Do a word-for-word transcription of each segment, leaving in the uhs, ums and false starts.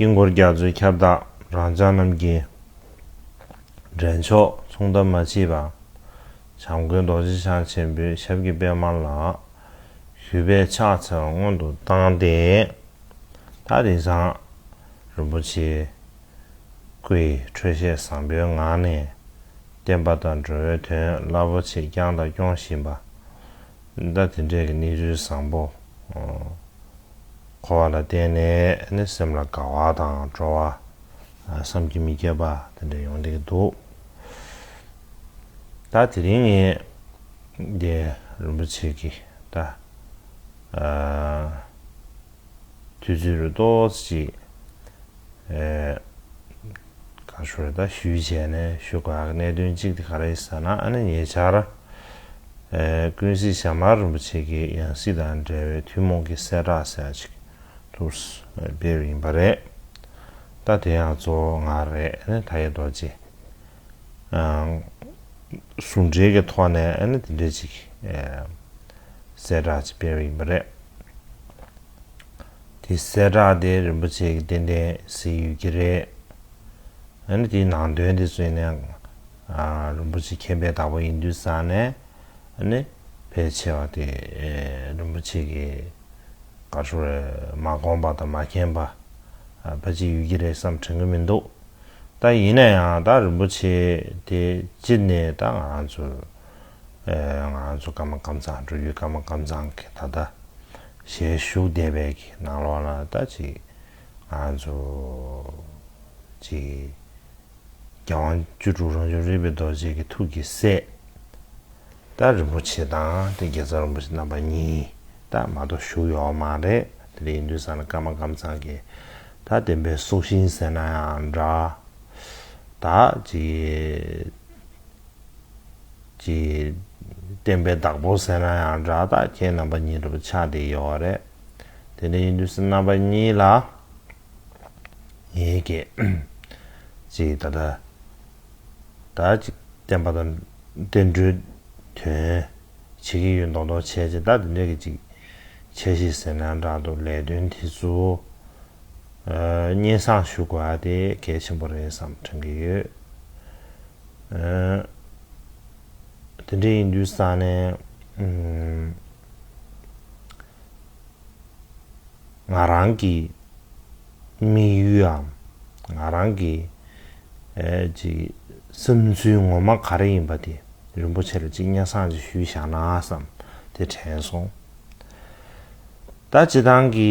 དཀྱིལ་འཁོར་རྒྱ་མཚོའི་ཁྱབ་བདག་རང་ཅག་རྣམས་ཀྱི་འདྲེན་མཆོག་མཚུངས་ཟླ་མ་མཆིས་པ། བྱམས་མགོན་རྡོ་རྗེ་འཆང་ཆེན་པོའི་ཞབས་ཀྱི་པད་མ་ལ། གུས་པས་ཕྱག་འཚལ་བ་སྔོན་དུ་བཏང་སྟེ། ད་དེང་སང་རིན་པོ་ཆེ་སྐུ་ཡི་འཕྲོད་བཞེས་བཟང་པོའི་ངང་ནས་བསྟན་པ་དང་འགྲོ་བའི་དོན་རླབས་པོ་ཆེ་བསྐྱངས་དང་སྐྱོང་བཞིན་པ། ད་དེ་འདྲའི་གི་གནས་ཚུལ་བཟང་པོ་གོ་བ་ལ་བརྟེན་ནས་ནི་སེམས་ལ་དགའ་བ་དང་སྤྲོ་བ་བསམ་གྱིས་མི་ཁྱབ་པ་དེ་འདྲ་ཡོང་བསྡད་ཀྱི་འདུག་ད་དེ་རིང་ངས་འདི་རིན་པོ་ཆེ་གི་ད་དུས་ཚོད་རུ་ཏོག་ཙམ་ཅིག་ག་ཞུ་རེད། ད་ཞུས་བྱས་ནས་ཞུ་དགོས་ཡག་གནད་དོན་གཅིག་དེ་ག་རེ་ཡིན་ཟེར་ན། ཨ་ནི་ཉེ་ཆར་ཀུན་གཟིགས་ཞྭ་དམར་རིན་པོ་ཆེ་གི་ཡང་སྲིད་དང་འབྲེལ་བའི་ཐུན་མོང་གི་གསལ་བསྒྲགས་ཟེར་ཡག་ཅིག་ཐུགས་སྤེལ་ཡིན་པ་རེད། ད་དེ་ཡང་གཙོ་བོ་ང་རེད། ཨ་ནི་མཐའ་ཡས་རྡོ་རྗེ་ཟུང་འབྲེལ་གྱི་ཐོག་ནས་ཨ་ནི་དེ་འདྲ་ཅིག་གསལ་བསྒྲགས་ཅིག་སྤེལ་ཡིན་པ་རེད། དེ་གསལ་བསྒྲགས་དེ་རིན་པོ་ཆེ་གི་ཏན་ཏན་གཟིགས་ཡོད་ཀྱི་རེད། ཨ་ནི་དེའི་ནང་དོན་དེ་ཚོ་ནས་རིན་པོ་ཆེ་མཁྱེན་པའི་བདག་པོ་ཡིན་དུས་ཙང་ནས། ཨ་ནི་ཕལ་ཆེ་བ་དེ་རིན་པོ་ཆེ་གི་ག་ཞུ་རེད། མ་དགོངས་པ་དང་མ་མཁྱེན་པ་ཕལ་ཆེར་ཡོད་ཀྱི་རེད་བསམ་དྲན་གྱི་མི་འདུག་ད་ཡིན་ན་ཡང་ད་རིན་པོ་ཆེ་དེ་སྤྱིར་ནས་ད་ང་རང་ཚོ་ང་རང་ཚོ་ཀརྨ་ཀཾ་ཚང་འགྲོ་ཡུལ་ཀརྨ་ཀཾ་ཚང་གི་ད་ལྟ་ཞལ་བཞུགས་བསྡད་པའི་གི་ནང་ལོགས་ལ་ད་ཅིག་ང་ཚོ་ཅིག་རྒྱལ་དབང་བཅུ་དྲུག་རང་བྱུང་རིག་པའི་རྡོ་རྗེ་གི་ཐུགས་ཀྱི་སྲས་ད་རིན་པོ་ཆེ་དང་དེ་རྒྱལ་ཚབ་རིན་པོ་ཆེ་རྣམ་པ་གཉིས་ད་མ་གཏོགས་བཞུགས་ཡོད་མ་རེད། དེ་འདྲ་ཡིན་དུས་ཙང་ནས་ཀརྨ་ཀཾ་ཚང་གི་ད་བསྟན་པའི་སྲོག་ཤིང་ཟེར་ན་ཡང་འདྲ། ད་ཅིག་ཀྱི་བསྟན་པའི་བདག་པོ་ཟེར་ན་ཡང་འདྲ། ད་ཁྱེད་རྣམ་པ་གཉིས་འདྲ་པོ་ཆགས་བསྡད་ཡོད་རེད། དེ་འདྲ་ཡིན་དུས་སུ་རྣམ་པ་གཉིས་ལ་ངེད་ཀྱིས་ཅིག་ད་ལྟ་ད་ཅིག་བསྟན་པ་དང་བསྟན་འགྲོའི་དོན་བྱེད་ཀྱི་ཡོད་མདོག་མདོག་བྱས་ཅིག་ད་དེ་འདྲ་གི་ཅིག་འཆར་གཞི་ཟེར་ན་འདྲ་འདུག་ལས་དོན་དེ་ཚོ་སྙན་སེང་ཞུ་དགོས་ཡ་དེ་གལ་ཆེན་པོ་རེད་བསམ་དྲན་གྱི་ཡོད། དེ་འདྲ་ཡིན་དུས་ཙང་ནས་ང་རང་གི་དམིགས་ཡུལ་འམ་ང་རང་གི་ཅིག་བསམ་ཚུལ་ངོ་མ་ག་རེ་ཡིན་པ་དེ་རིན་པོ་ཆེ་ལ་ཅིག་སྙན་སེང་ཅིག་ཞུས་བཞག་ན་བསམ་དེ་དྲན་སོང་། ད་སྤྱིར་བཏང་གི་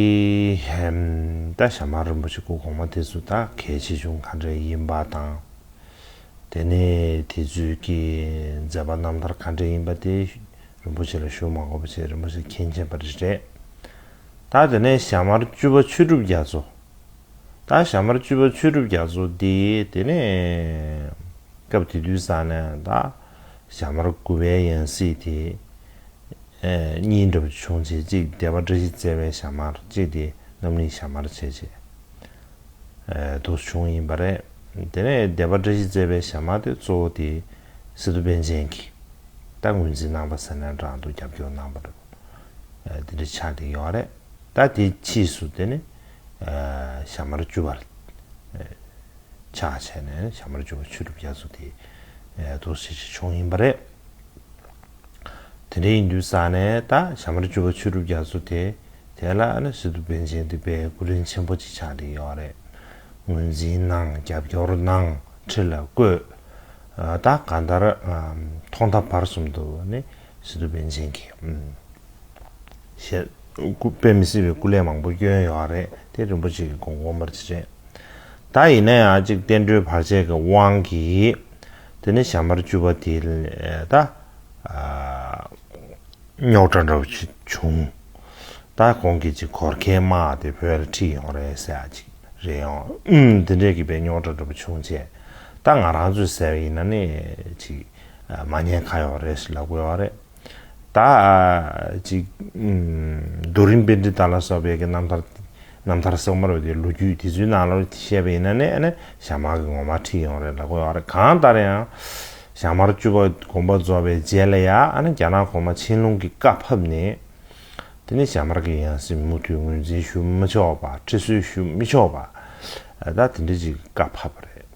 ད་ཞྭ་དམར་རིན་པོ་ཆེ་སྐུ་གོང་མ་དེ་ཚོ་ད་གལ་ཆེ་ཆུང་ག་འདྲ་ཡིན་པ་དང་། དེ་ནས་དེ་ཚོའི་གི་མཛད་པ་རྣམ་ཐར་ག་འདྲ་ཡིན་པ་དེ་རིན་པོ་ཆེ་ལ་ཞུ་མ་དགོས་པ་བྱས་རིན་པོ་ཆེ་མཁྱེན་མཁྱེན་པ་རེད། ད་དེ་ནས་ཞྭ་དམར་བཅུ་པ་ཆོས་གྲུབ་རྒྱ་མཚོ། ད་ཞྭ་དམར་བཅུ་པ་ཆོས་གྲུབ་རྒྱ་མཚོ་དེ་དེ་ནས་སྐབས་དེ་དུས་ཙང་ནས་ད་ཞྭ་དམར་དགུ་པའི་ཡང་སྲིད་དེ་གཉིས་འདྲ་པོ་བྱུང་བྱས་གཅིག་སྡེ་པ་བཀྲ་ཤིས་བརྩེ་བའི་ཞྭ་དམར། གཅིག་དེ་རྣམ་གླིང་ཞྭ་དམར་བྱས་བྱས། དུ་བྱུང་ཡིན་པ་རེད། དེ་ནས་སྡེ་པ་བཀྲ་ཤིས་བརྩེ་བའི་ཞྭ་དམར་དེ་གཙོ་བོ་དེ་སི་ཏུ་པཎ་ཆེན་གྱིས་ད་ངོས་འཛིན་གནང་པ་ཟེར་ན་འདྲ་འདུག་རྒྱབ་སྐྱོར་གནང་པ་རེད། དེ་འདྲ་ཆགས་བསྡད་ཡོད་རེད། ད་དེ་ཕྱིས་སུ་དེ་ནི་ཞྭ་དམར་བཅུ་པར་ཆགས་བྱས་ནས་ཞྭ་དམར་བཅུ་པ་ཆོས་གྲུབ་རྒྱ་མཚོ་དེ་འདུག་སེ་ཅིག་བྱུང་ཡིན་པ་རེད། དེ་འདྲ་ཡིན་དུས་ཙང་ནས་ད་ཞྭ་དམར་བཅུ་པ་ཆོས་གྲུབ་རྒྱ་མཚོ་དེ་དེ་ལ་ནི་སི་ཏུ་པཎ་ཆེན་དེ་དཔེ་སྐུ་དྲིན་ཆེན་པོ་ཅིག་ཆགས་བསྡད་ཡོད་རེད། ངོས་འཛིན་གནང་། རྒྱབ་སྐྱོར་གནང་། ཁྲི་ལ་བསྐོས། ད་གང་ལྟར་ཐོག་མཐའ་བར་གསུམ་དུ་ནི་སི་ཏུ་པཎ་ཆེན་གྱིས་ཞེས་སྐུ་དཔེ་མི་སྲིད་པའི་སྐུ་ལས་མང་པོ་བསྐྱོན་ཡོད་རེད། དེ་རིན་པོ་ཆེ་གི་དགོངས་དགོངས་པར་ཅི་རེད། ད་ཡིན་ན་ཡང་གཅིག་བསྟན་འགྲོའི་བར་ཆད་ཀྱི་དབང་གིས་དེ་ནི་ཞྭ་དམར་བཅུ་པ་དེ་ད་རྙོག་དྲ་འདྲ་བོ་ཅིག་བྱུང་། ད་ཁོང་གིས་ཅིག་གོར་ཁའི་དམག་དེ་བོད་ལ་ཁྲིད་ཡོང་རེད་ཟེར་ཡ་ཅིག་རེད་ཡོང་། ཨུམ་དེ་འདྲས་ཀྱི་དཔེ་རྙོག་དྲ་འདྲ་བོ་བྱུང་རྗེས་ད་ང་རང་ཚོས་ཟེར་བ་ཡིན་ན་ནི་ཅིག་མ་ཉན་ཁ་ཡོད་རེད་ཟེར་ལབ་དགོས་པ་རེད། ད་ཅིག་རྡོ་རིང་པཎྜི་ཏ་ལ་སོགས་པའི་གི་རྣམ་ཐར་རྣམ་ཐར་གསེག་དམར་བའི་ལོ་རྒྱུས་དེ་ཚོའི་ནང་ལ་བཤད་པ་ཡིན་ན་ནི་ཨ་ནི་ཞྭ་དམར་གྱི་ངོ་མ་ཁྲིད་ཡོང་རེད་ལབ་དགོས་ཡོད་རེད། གང་ལྟར་ཡང་ཞྭ་དམར་བཅུ་པ་དགོངས་པ་རྫོགས་པའི་རྗེས་ལ་ཡང་ཨ་ནི་རྒྱ་ནག་གོང་མ་ཆན་ལུང་གིས་བཀའ་ཕབ་ནས་དེ་ནི་ཞྭ་དམར་གྱི་ཡང་སྲིད་མུ་མཐུད་ངོས་འཛིན་ཞུ་མི་ཆོག་པ། ཁྲི་གསོལ་ཞུ་མི་ཆོག་པ། ད་དེ་འདྲ་ཅིག་བཀའ་ཕབ་པ་རེད།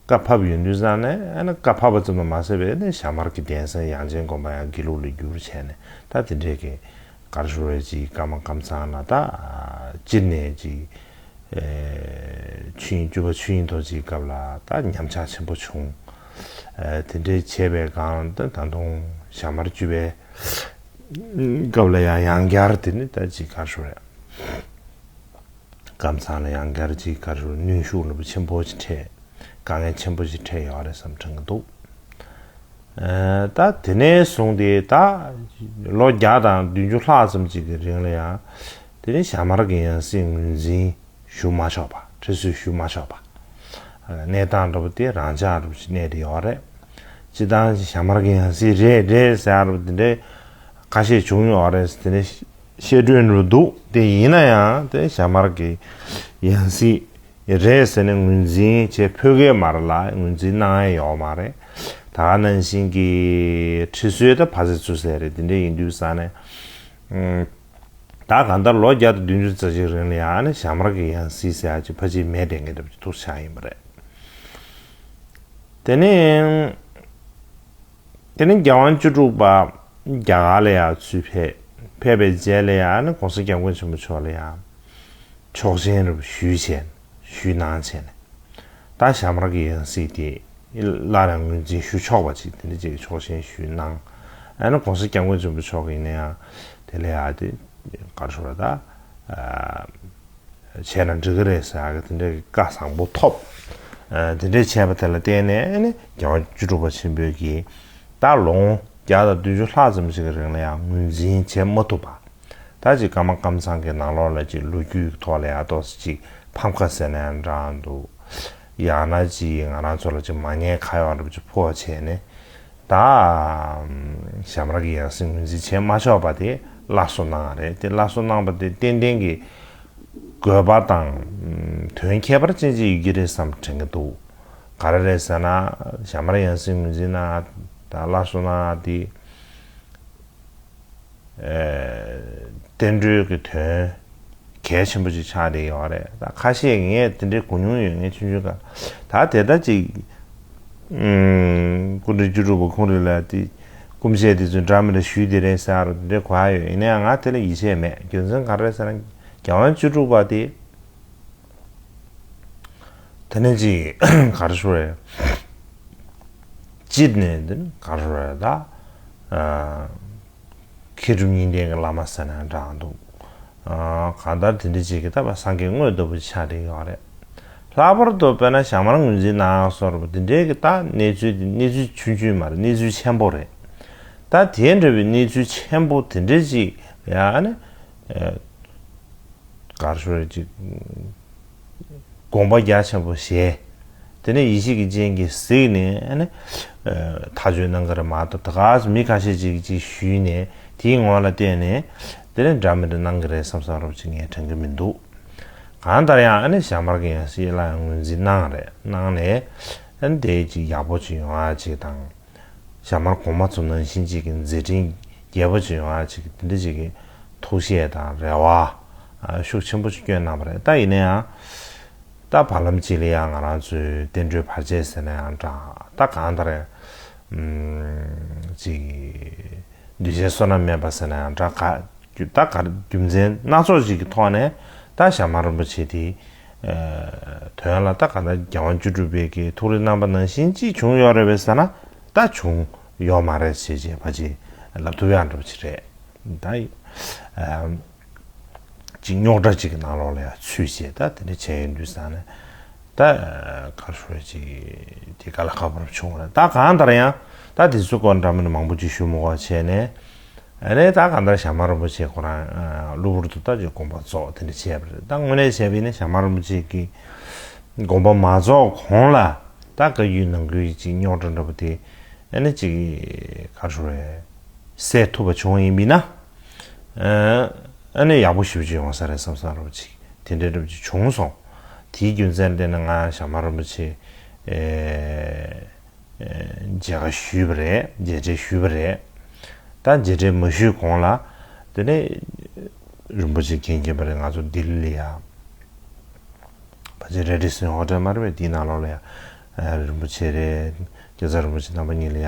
བཀའ་ཕབ་ཡོང་དུས་ཙང་ནས་ཨ་ནི་བཀའ་ཕབ་པ་ཙམ་དུ་མ་ཟད་པའི་ནི་ཞྭ་དམར་གྱི་གདན་ས་དབྱངས་ཅན་དགོན་པ་ཡང་དགེ་ལུགས་ལ་བསྒྱུར་བྱས་ནས། ད་དེ་འདྲའི་གི་གར་ཞུ་བའི་ཅིག་བཀའ་མ་ཀམ་ཚང་ལ་ད་སྤྱིར་ནས་ཅིག་ཆོས་དབྱིངས་སྤྲུལ་པ་ཆོས་དབྱིངས་རྡོ་རྗེའི་སྐབས་ལ་ད་ཉམས་ཆག་ཆེན་པོ་བྱུང་། དེ་འདྲའི་བྱས་པའི་སྒང་ད་ད་དུང་ཞྭ་དམར་བཅུ་པའི་སྐབས་ལ་ཡང་ཡང་བསྐྱར་དེ་ནི་ད་ཅིག་གར་ཞུ་བའི་ཀམ་ཚང་ལ་ཡང་བསྐྱར་ཅིག་གར་ཞུ་གནོན་ཤུགས་རླབས་པོ་ཆེན་པོ་ཞིག་འཕྲད། དཀའ་ངལ་ཆེན་པོ་ཞིག་འཕྲད་ཡོད་རེད་བསམ་དྲན་གྱི་འདུག་ཨ། ད་དེ་ནས་བཟུང་སྟེ་ད་ལོ་བརྒྱ་དང་བདུན་ཅུ་ལྷག་ཙམ་ཅིག་གི་རིང་ལ་ཡང་དེ་ནས་ཞྭ་དམར་གྱི་ཡང་སྲིད་ངོས་འཛིན་ཞུ་མ་ཆོག་པ། ཁྲི་སྲོལ་ཞུ་མ་ཆོག་པ། ཨ། གནས་སྟངས་འདྲ་པོ་དེ་རང་འཇགས་འདྲ་པོ་ཞིག་གནས་བསྡད་ཡོད་རེད། སྤྱིར་བཏང་ཞྭ་དམར་གྱི་ཡང་སྲིད་རེད་རེད་ཟེར་ཡ་འདྲ་པོ་དེ་འདྲའི་ཁ་ཤས་བྱུང་ཡོད་རེད། དེ་ནས་བཤད་སྒྲོས་འདྲ་པོ་འདུག་དེ་ཡིན་ན་ཡང་དེ་ཞྭ་དམར་གྱི་ཡང་སྲིད་རེད་ཟེར་ནས་ངོས་འཛིན་བྱེད་ཕོད་ཀྱི་མ་རེད་ལ། ངོས་འཛིན་གནང་ཡ་ཡོད་མ་རེད། ད་ག་ནང་བཞིན་གྱི་ཁྲི་སྲོལ་ད་ཕ་ཚེ་བཙུགས་ཟེར་རེད། དེ་འདྲ་ཡིན་དུས་ཙང་ནས། ཨ། ད་གང་ལྟར་ལོ་བརྒྱ་དང་བདུན་ཅུ་རྩ་གཅིག་རིང་ལ་ཡང་ནི་ཞྭ་དམར་གྱི་ཡང་སྲིད་ཟེར་ཡ་ཅིག་ཕལ་ཆེར་མེད་བསྡད་མཁན་འདྲ་པོ་ཅིག་ཐུག་ཆགས་ཡིན་པ་རེད། དེ་ནས་དེ་ནས་རྒྱལ་དབང་བཅུ་དྲུག་པ་རྒྱ་གར་ལ་ཡང་ཚུར་ཕེབས། ཕེབས་པའི་རྗེས་ལ་ཡང་ནི་༸གོང་ས་༸སྐྱབས་མགོན་ཆེན་པོ་མཆོག་ལ་ཡང་ཆོག་མཆན་རུ་ཞུས་བྱས། ཞུས་གནང་བྱས་ནས། ད་ཞྭ་དམར་གྱི་ཡང་སྲིད་དེ་སླར་ཡང་ངོས་འཛིན་ཞུ་ཆོག་པ་ཅིག་དེ་འདྲ་ཅིག་ཆོག་མཆན་ཞུས་གནང་། ཨ་ནི་༸གོང་ས་༸སྐྱབས་མགོན་ཆེན་པོ་མཆོག་གིས་ཡིན་ན་ཡང་དེ་ལ་ཡང་དེ་ག་རེ་ཞུ་དགོས་རེད། ད་བྱས་ན་འགྲིག་གི་རེད་ཟེར་ཡག་གི་དེ་འདྲའི་བཀའ་བཟང་པོ་ཐོབ། ཨ། དེ་འདྲའི་བྱས་པ་དེ་ལ་བརྟེན་ནས་ཨ་ནི་རྒྱལ་དབང་བཅུ་དྲུག་པ་ཆེན་པོའི་གིས་ད་ལོ་ངོ་བརྒྱ་དང་བདུན་ཅུ་ལྷག་ཙམ་ཞིག་གི་རིང་ལ་ཡང་ངོས་འཛིན་བྱེད་མ་ཐུབ་པ། ད་ཅིག་ཀརྨ་ཀམ་ཚང་གི་ནང་ལོགས་ལ་ཅིག་ལོ་རྒྱུས་ཀྱི་ཐོག་ལ་ཡང་ཏོག་ཙམ་ཅིག་ཕམ་ཁ་ཟེར་ན་ཡང་འདྲ་འདུག་ཡང་ན་ཅིག་ང་རང་ཚོ་ལ་ཅིག་མ་ཉེས་ཁ་གཡོགས་འདྲ་པོ་ཅིག་ཕོག་བྱས་ནས། ད་ཞྭ་དམར་གྱི་ཡང་སྲིད་ངོས་འཛིན་བྱེད་མ་ཆོག་པ་དེ་སླར་གསོ་གནང་བ་རེད། དེ་སླར་གསོ་གནང་པ་དེ་ཏན་ཏན་གྱི་དགོས་པ་དང་དོན་ཁྱད་པར་ཅན་ཅིག་ཡོད་ཀྱི་རེད་བསམ་དྲན་གྱི་འདུག་ག་རེ་རེད་ཟེར་ན། ཞྭ་དམར་ཡང་སྲིད་ངོས་འཛིན་གནང་ད་སླར་གསོ་གནང་དེ། ཨ། བསྟན་འགྲོའི་གི་དོན་གལ་ཆེན་པོ་ཅིག་ཆགས་བསྡད་ཡོད་རེད། ད་ཁ་ཤས་ངས་དེ་འདྲའི་གོ་མྱོང་ཡོད། ངས་ཆུང་ཆུང་སྐབས། ད་དེ་ལྟ་ཅིག་ཨུམ། སྐུ་ཕྲེང་བཅུ་དྲུག་པ་ཁོང་རང་ལ་དེ་སྐུ་མཆེད་དེ་ཚོས་འདྲ་མི་འདྲ་ཞུས་དེ་རེད་ཟེར་རོ། དེ་འདྲའི་གོ་ཡ་ཡོད། ཡིན་ན་ཡང་ང་དེ་ལ་ཡིད་ཆེས་མེད། རྒྱུ་མཚན་ག་རེ་རེད་ཟེར་ན། རྒྱལ་དབང་བཅུ་དྲུག་པ་དེ། དེ་ནས་ཅིག་ག་རེ་ཞུ་དགོས་རེད། སྤྱིར་ནས་འདི་ནི་ག་རེ་ཞུ་དགོས་རེད། ད་ཨ། མཁས་གྲུབ་གཉིས་ལྡན་གྱི་བླ་མ་ཟེར་ན་འདྲ་འདུག་ཨ། གང་ལྟར་དེ་འདྲ་ཅིག་གི་ད་བ་སངས་རྒྱས་དངོས་ལྟ་བུ་ཆགས་བསྡད་ཡོད་རེད། ལྷག་པར་དུ་དཔེར་ན་ཞྭ་དམར་ངོས་འཛིན་གནང་སོགས་རེད་པ། དེ་འདྲའི་གི་ད་གནས་ཚུལ་དེ་གནས་ཚུལ་ཆུང་ཆུང་མ་རེད། གནས་ཚུལ་ཆེན་པོ་རེད། ད་དེ་འདྲ་བའི་གནས་ཚུལ་ཆེན་པོ་དེ་འདྲ་ཅིག་ཡང་ནི་ཨ། ག་རེ་ཞུ་དགོས་རེད། ཅིག་དགོངས་པ་རྒྱ་ཆེན་པོ་བཞེས། དེ་ནས་ཡེ་ཤེས་ཀྱི་སྤྱན་གྱིས་གཟིགས་ནས་ཨ་ནི་ཐག་གཅོད་གནང་གི་རེད་མ་གཏོགས། ད་ག་མི་ཁ་ཤས་ཅིག་ཅིག་ཞུས་ནས་དེའི་ངོ་ལ་བལྟས་ནས་དེ་ནས་འདྲ་མི་འདྲ་གནང་གི་རེད་བསམ་བསམ་རོབ་ཅིག་ངས་དྲན་གྱི་མི་འདུག་གང་ལྟར་ཡང་ཨ་ནི་ཞྭ་དམར་གྱི་ཡང་སྲིད་ལ་ཡང་ངོས་འཛིན་གནང་རེད། གནང་ནས་ཨ་ནི་དེ་ཅིག་ཡག་པོ་ཅིག་ཡོང་ཡ་ཅིག་དང་། ཞྭ་དམར་གོང་མ་ཚོ་ནང་བཞིན་ཅིག་གི་མཛད་འཕྲིན་རྒྱས་པོ་ཅིག་ཡོང་ཡ་ཅིག་དེ་འདྲ་ཅིག་གི་ཐུགས་བཞེད་དང་རེ་བ་ཤུགས་ཆེན་པོ་ཅིག་བསྐྱོན་གནང་བ་རེད། ད་ཡིན་ན་ཡང་ད་བར་ལམ་ཅིག་ལ་ཡང་ང་རང་ཚོའི་བསྟན་འགྲོའི་བར་ཆད་ཟེར་ན་ཡང་འདྲ། ད་གང་ལྟར་ཅིག་འདུས་བྱས་བསོད་ནམས་མེད་པ་ཟེར་ན་ཡང་འདྲ། ག་ད་ག་རྒྱུ་མཚན་སྣ་ཚོགས་ཅིག་གི་ཐོག་ནས་ད་ཞྭ་དམར་རིན་པོ་ཆེ་དེ་དོན་ལ་ད་ག་ད་རྒྱལ་དབང་བཅུ་དྲུག་པའི་གི་ཐུགས་རེ་གནང་པ་ནང་བཞིན་ཅིག་བྱུང་ཡོད་རེད་པས་ཟེར་ན། ད་བྱུང་ཡོད་མ་རེད་ཅེས་བྱས་པ་ཅིག་ལབ་ཐུབ་ཡག་འདྲ་པོ་ཅིག་རེད། ད་ཅིག་རྙོག་དྲ་ཅིག་གི་ནང་ལོགས་ལ་ཡང་ཚུད་བྱས། ད་དེ་འདྲ་བྱས་ཡོད་དུས་ཙང་ནས་ད་ག་རེ་ཞུ་ཅིག་དེ་དཀའ་ལས་ཁག་པོ་བྱུང་བ་རེད། ད་གང་ལྟར་ཡང་ད་དེ་ཚོའི་སྐོར་འདྲ་མི་འདྲ་མང་པོ་ཅིག་ཞུ་མི་དགོས་བྱས་ནས། ཨ་ནི་ད་གང་ལྟར་ཞྭ་དམར་རིན་པོ་ཆེ་ཁོ་རང་གློ་བུར་དུ་ད་ཅིག་དགོངས་པ་རྫོགས་དེ་འདྲ་བྱས་པ་རེད། ད་དངོས་གནས་བྱས་པ་ཡིན་ན་ཞྭ་དམར་རིན་པོ་ཆེ་གི་དགོངས་པ་མ་རྫོགས་གོང་ལ་ད་བཀའ་བརྒྱུད་ནང་ཁུལ་གྱི་རྙོག་དྲ་འདྲ་པོ་དེ་ཨ་ནི་ཅིག་ག་རེ་ཞུ་དགོས་རེད། སེལ་ཐུབ་པ་བྱུང་བ་ཡིན་པས་ན། ཨ་ནི་ཡག་པོ་ཞེ་པོ་ཅིག་ཡོང་ས་རེད་བསམ་བསམ་འདྲ་པོ་ཅིག་དེ་འདྲ་འདྲ་པོ་ཅིག་བྱུང་སོང་། དེའི་རྒྱུ་མཚན་ལ་བརྟེན་ནས་ང་ཞྭ་དམར་རིན་པོ་ཆེ་མཇལ་ཁ་ཞུས་པ་རེད། མཇལ་འཕྲད་ཞུས་པ་རེད། ད་མཇལ་འཕྲད་མ་ཞུས་གོང་ལ་དེ་ནས་རིན་པོ་ཆེ་མཁྱེན་མཁྱེན་པ་རེད། ང་ཚོ་ལྡི་ལི་ལ་ཡ་ ཕལ་ཆེར་རེ་ཌི་སི་ཊན་ཊི་ཧོ་ཊེལ་མ་རེད་པས། དེའི་ནང་ལོགས་ལ་ཡ་རིན་པོ་ཆེ་རེད། སྐལ་བཟང་རིན་པོ་ཆེ་རྣམ་པ་གཉིས་ལ་ཡ་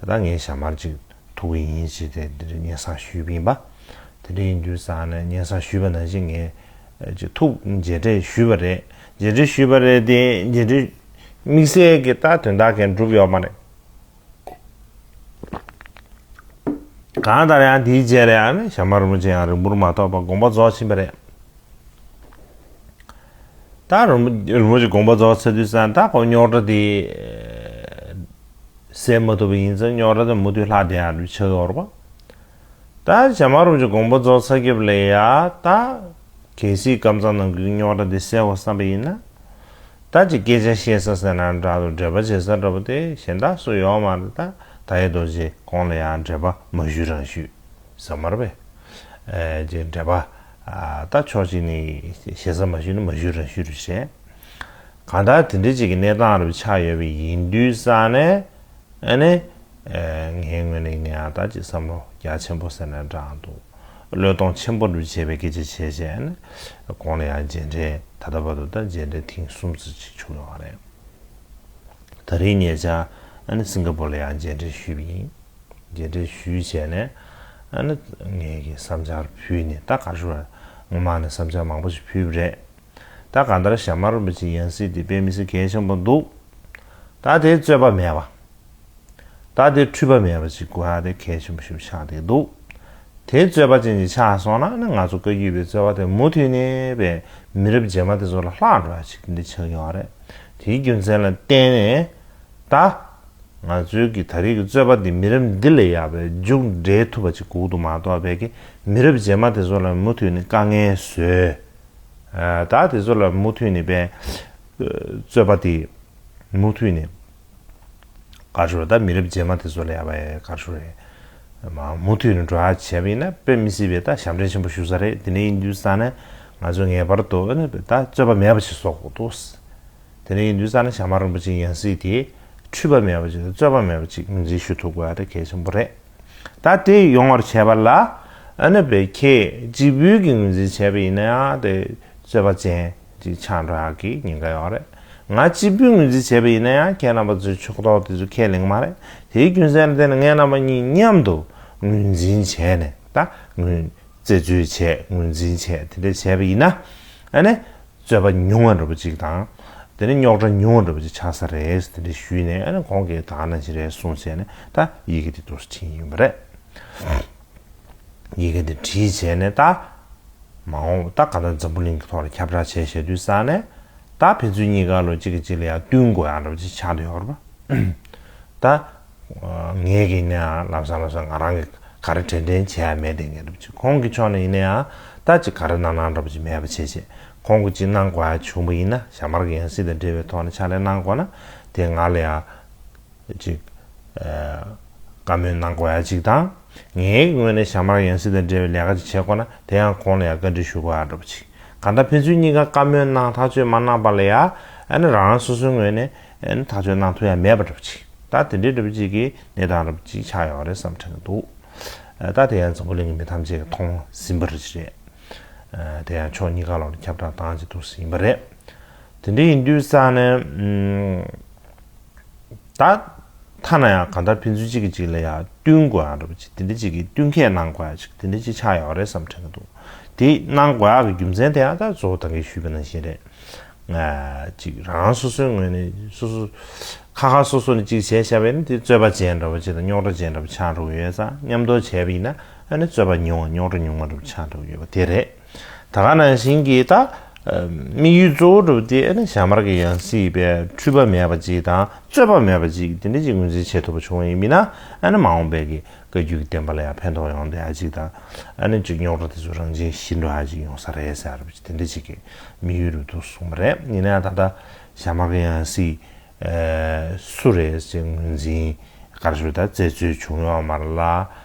ད་ངས་ཞྭ་དམར་ཅིག་ཐུག་གི་ཡིན་ཞེས་དེ་འདིར་སྙན་སེང་ཞུས་པ་ཡིན་པ། དེ་འདྲ་ཡིན་དུས་ཙང་ནས་སྙན་སེང་ཞུས་པ་ནང་བཞིན་ངས་ཅིག་ཐུག་མཇལ་འཕྲད་ཞུས་པ་རེད། མཇལ་འཕྲད་ཞུས་པ་རེད་དེ། མཇལ་འཕྲད་དམིགས་བསལ་གྱི་ད་དོན་དག་གང་འགྲུབ་ཡོད་མ་རེད། གང་ལྟར་ཡང་དེའི་རྗེས་ལ་ཡང་ནི་ཞྭ་དམར་རིན་པོ་ཆེ་ཡང་རིང་པོར་མ་ཐོགས་པར་དགོངས་པ་རྫོགས་ཕྱིན་པ་རེད། ད་རིན་པོ་རིན་པོ་ཆེ་དགོངས་པ་རྫོགས་ཚར་དུས་ཙང་ད་ཁོ་རྙོག་དྲ་དེ་སེལ་མ་ཐུབ་པ་ཡིན་ཙང་རྙོག་དྲ་དེ་མུ་མཐུད་ལྷག་བསྡད་ཡག་འདྲ་ཆགས་ཡོད་རེད་པ། ད་ཞྭ་དམར་རིན་པོ་ཆེ་དགོངས་པ་རྫོགས་ཚར་རྒྱབ་ལ་ཡ་ད་གལ་སྲིད་ཀམ་ཚང་ནང་གི་རྙོག་དྲ་དེ་སེལ་དགོས་བསམ་པ་ཡིན་ན། ད་ཅིག་སྐད་ཆ་བཤད་ས་ཟེར་ན་འདྲ་འདུག་འབྲེལ་པ་བྱེད་ས་འདྲ་པོ་དེ་གཞན་དག་སུ་ཡོད་མ་རེད། ད་ད་ཡེ་རྡོ་རྗེ་ཁོང་ལ་ཡང་འབྲེལ་པ་མ་ཞུ་རང་ཞུ་ཟེར་མ་རེད་པས། ཨེ་ཅིག་འབྲེལ་པ་ཨ་ད་ཕྱོགས་གཅིག་ནས་བྱེད་ས་མ་ཞུ་ན་མ་ཞུ་རང་ཞུ་རུ་བྱས། གང་ལྟར་དེ་འདྲ་ཅིག་གི་གནས་སྟངས་རུ་ཆགས་ཡོད་པ་ཡིན་དུས་ཙང་ནས། ཨ་ནི། ཨེ་ངའི་ངོས་ནས་ཡིན་ན་ཡང་ད་ཅིག་བསམ་བློ་རྒྱ་ཆེན་པོ་ཟེར་ན་འདྲ་འདུག་བློས་གཏོང་ཆེན་པོ་འདྲ་བྱས་པའི་སྐད་ཆ་བྱས་བྱས་ཨ་ནི། གོང་ལ་ཡང་མཇལ་འཕྲད་ད་ལྟ་བར་དུ་ད་མཇལ་འཕྲད་ཐེངས་གསུམ་ཙམ་ཅིག་བྱུང་ཡོད་རེད། ད་རེས་ཉེ་ཆར་ཨ་ནི་སིང་ག་པོར་ལ་ཡང་མཇལ་འཕྲད་ཞུས་པ་ཡིན། མཇལ་འཕྲད་ཞུས་བྱས་ནས་ཨ་ནི་ངས་ཀྱི་བསམ་འཆར་ཕུལ་ནས། ད་ག་རེ་ཞུ་བ། སྔོན་མ་ནས་བསམ་འཆར་མང་པོ་ཞིག་ཕུལ་བ་རེད། ད་གང་ལྟར་ཞྭ་དམར་རིན་པོ་ཆེའི་ཡང་སྲིད་དེ་དཔེ་མི་སྲིད་གལ་ཆེན་པོ་འདུག་ད་དེ་རྩོད་པ་མེད་པ། ད་དེ་འཁྲུལ་པ་མེད་པ་ཅིག་དགོས་ཡ་དེ་གལ་ཆེན་པོ་ཞིག་ཆགས་བསྡད་འདུག་དེ་རྩོད་པ་ཅན་ཅིག་ཆགས་སོང་ན་ནི་ང་ཚོ་བཀའ་བརྒྱུད་པའི་རྩོད་པ་དེ་མུ་མཐུད་ནས་པའི་མི་རབས་རྗེས་མ་དེ་ཚོ་ལ་ལྷག་འགྲོ་ཡ་ཅིག་འདི་ཆགས་ཡོད་རེད། དེའི་རྒྱུ་མཚན་ལ་བརྟེན་ནས་ད། ང་ཚོའི་གི་ད་རེས་ཀྱི་རྩོད་པ་འདི་མི་རབས་འདི་ལ་ཡ་པའི་མཇུག་འབྲས་ཐུབ་པ་ཅིག་དགོས་འདུག་མ་གཏོགས་པའི་གི་མི་རབས་རྗེས་མ་དེ་ཚོ་ལ་མུ་མཐུད་ནས་དཀའ་ངལ་བཟོས། ཨ་ད་དེ་ཚོ་ལ་མུ་མཐུད་ནས་པའི་རྩོད་པ་དེ་མུ་མཐུད་ནས་ག་རེ་ཞུ་རེད། ད་མི་རབས་རྗེས་མ་དེ་ཚོ་ལ་ཡ་པའི་ག་རེ་ཞུ་རེད། མ་མུ་མཐུད་ནས་འགྲོ་ཡ་བྱས་པ་ཡིན་ན་དཔེ་མི་སྲིད་པའི་ད་ཞབས་འདྲེན་ཆེན་པོ་ཞུ་ས་རེད། དེ་འདྲ་ཡིན་དུས་ཙང་ནས་ང་ཚོ་ངེས་པར་དུ་ཨ་ནི་ད་རྩོད་པ་མེད་པ་ཞིག་བཟོ་དགོས་འདུག་དེ་འདྲ་ཡིན་དུས་ཙང་ནས་ཞྭ་དམར་རིན་པོ་ཆེའི་ཡང་སྲིད་དེ་འཁྲུལ་པ་མེད་པ་ཅིག་དང་རྩོད་པ་མེད་པ་ཅིག་ངོས་འཛིན་ཞུ་ཐུབ་དགོས་ཡ་དེ་གལ་ཆེན་པོ་རེད། ད་དེ་ཡོང་བར་བྱས་པ་ལ་ཨ་ནི་པའི་ཁྱེད་གཅིག་པུས་ཀྱིས་ངོས་འཛིན་བྱས་པ་ཡིན་ན་ཡང་དེ་རྩོད་པ་ཅན་ཅིག་ཆགས་འགྲོ་ཡག་གི་ཉེན་ཁ་ཡོད་རེད། ང་གཅིག་པུས་ངོས་འཛིན་བྱས་པ་ཡིན་ན་ཡང་ཁྱེད་རྣམ་པ་ཚོའི་ཕྱོགས་གཏོགས་དེ་ཚོ་ཁས་ལེན་གྱི་མ་རེད། དེའི་རྒྱུ་མཚན་ལ་བརྟེན་ནས་ངེད་རྣམ་པ་གཉིས་མཉམ་དུ་ངོས་འཛིན་བྱས་ནས། ད་ངོས་རྩད་གཅོད་བྱས། ངོས་འཛིན་བྱས། དེ་འདྲ་བྱས་པ་ཡིན་ན་ཨ་ནི། རྩོད་པ་ཉུང་བ་འདྲ་པོ་ཅིག་དང་། དེ་ནས་རྙོག་དྲ་ཉུང་བ་འདྲ་པོ་ཅིག་ཆགས་ས་རེད་དེ་འདྲ་ཞུས་ནས། ཨ་ནི་ཁོང་གིས་ད་ག་ནང་བཞིན་རེད་གསུངས་བྱས་ནས་ད་ཡི་གེ་དེ་འདུག་སེ་བྲིས་ཡིན་པ་རེད། ཡི་གེ་དེ་བྲིས་བྱས་ནས་ད་མ་འོངས་ད་ག་ད་འཛམ་བུ་གླིང་གི་ཐོག་ལ་ཁྱབ་བསྒྲགས་བྱས་བྱས་དུས་ཙང་ནས། ད་ཕན་ཚུན་གཉིས་ཀ་ལོ་གཅིག་གིས་གཅིག་ལ་ཡང་བསྟུན་དགོས་ཡག་འདྲ་པོ་ཅིག་ཆགས་བསྡད་ཡོད་རེད་པ། ད། ངས་ཀྱིས་ནི་ལམ་སང་ལམ་སང་ང་རང་གིས་ག་རེ་དྲན་དྲན་བྱས་ཡ་མེད་དེ་ངས་འདྲ་པོ་ཅིག་ཁོང་གི་ཕྱོགས་ནས་ཡིན་ན་ཡང་ད་ཅིག་ག་རེ་གནང་གནང་འདྲ་པོ་ཅིག་མེད་པ་བྱས་བྱས། ཁོང་གིས་ཅིག་གནང་དགོས་ཡ་བྱུང་བ་ཡིན་ན། ཞྭ་དམར་གྱི་ཡང་སྲིད་དང་འབྲེལ་བའི་ཐོག་ནས་ཕྱག་ལས་གནང་དགོས་ན་དེ་ང་ལ་ཡ་ཅིག་ཨ་བཀའ་མོལ་གནང་དགོས་ཡ་ཅིག་དང་། ངའི་ངོས་ནས་ཞྭ་དམར་ཡང་སྲིད་དང་འབྲེལ་བའི་ལས་ཀ་ཅིག་བྱེད་དགོས་ན་དེ་ཡང་ཁོང་ལ་ཡང་བཀའ་འདྲི་ཞུ་དགོས་ཡ་འདྲ་པོ་ཅིག་གང་ལྟར་ཕན་ཚུན་གཉིས་ཀ་བཀའ་མོལ་གནང་ཐག་གཅོད་མ་གནང་བ་ལ་ཡ། ཨ་ནི་རང་རང་སོ་སོའི་ངོས་ནས་ཨ་ནི་ཐག་གཅོད་གནང་ཐུབ་ཡ་མེད་པ་འདྲ་པོ་ཅིག་ད་དེ་འདྲའི་འདྲ་པོ་ཅིག་གི་གནས་སྟངས་འདྲ་པོ་ཅིག་ཆགས་ཡོད་རེད་བསམ་དྲན་གྱི་འདུག་ད་དེ་ཡང་འཛམ་བུ་གླིང་གི་མི་ཐམས་ཅད་ཀྱིས་མཐོང་ཟིན་པ་རེད། དེ་ཡང་ཕྱོགས་གཉིས་ཀ་ལོག་ནས་ཁྱབ་བསྒྲགས་བཏང་བྱས་འདུག་སེ་ཡིན་པ་རེད། དེ་འདྲ་ཡིན་དུས་ཙང་ནས། ད། ཐ་ན་ཡང་གང་ལྟར་ཕན་ཚུན་གཅིག་གིས་གཅིག་ལ་ཡང་བསྟུན་དགོས་ཡག་འདྲ་པོ་ཅིག་དེ་འདྲ་གཅིག་གིས་བསྟུན་མཁས་གནང་དགོས་ཡག་ཅིག་དེ་འདྲ་གཅིག་ཆགས་ཡོད་རེད་བསམ་དྲན་གྱི་འདུག་དེ་གནང་དགོས་ཡག་གི་རྒྱུ་མཚན་དེ་ཡང་ད་གཙོ་བོ་ད་གིན་ཞུས་པ་ནང་བཞིན་རེད། ཅིག་རང་རང་སོ་སོའི་ངོས་ནས་སོ་སོ། ཁ་ཁ་སོ་སོ་ནས་ཅིག་བྱས་བཞག་པ་ཡིན་ན་དེ་རྩོད་པ་ཅན་འདྲ་པོ་ཅིག་དང་རྙོག་དྲ་ཅན་འདྲ་པོ་ཆགས་འགྲོ་གི་ཡོད་ཙང་། མཉམ་དུ་བྱས་པ་ཡིན་ན་ཨ་ནི་རྩོད་པ་ཉུང་བ། རྙོག་དྲ་ཉུང་བ་འདྲ་པོ་ཆགས་འགྲོ་གི་ཡོད་པ་དེ་རེད། ད་ག་ནང་བཞིན་གྱི་ད། དམིགས་ཡུལ་གཙོ་བོ་འདྲ་པོ་དེ་ཨ་ནི་ཞྭ་དམར་གྱི་ཡང་སྲིད་པའི་འཁྲུལ་པ་མེད་པ་ཅིག་དང་རྩོད་པ་མེད་པ་ཅིག་དེ་འདྲ་ཅིག་ངོས་འཛིན་བྱེད་ཐུབ་པ་བྱུང་བ་ཡིན་ན། ཨ་ནི་མ་འོངས་པའི་གི་བཀའ་བརྒྱུད་ཀྱི་བསྟན་པ་ལ་ཡང་ཕན་ཐོགས་ཡོང་བསྡད་ཡ་ཅིག་དང་། ཨ་ནི་ཅིག་རྙོག་དྲ་དེ་ཚོ་རང་བཞིན་ཞི་འགྲོ་ཡ་ཅིག་ཡོང་ས་རེད་ཟེར་བ་ཅིག་དེ་འདྲ་ཅིག་གི་དམིགས་ཡུལ་རུ་འདུག་གསུངས་པ་རེད། ཡིན་ན་ཡང་ད་ལྟ་ཞྭ་དམར་གྱི་ཡང་སྲིད་སུ་རེད་ཅེས་ངོས་འཛིན་ག་རེ་ཞུ། ད་རྩད་གཅོད་བྱུང་ཡོད་མ་རེད་ལ།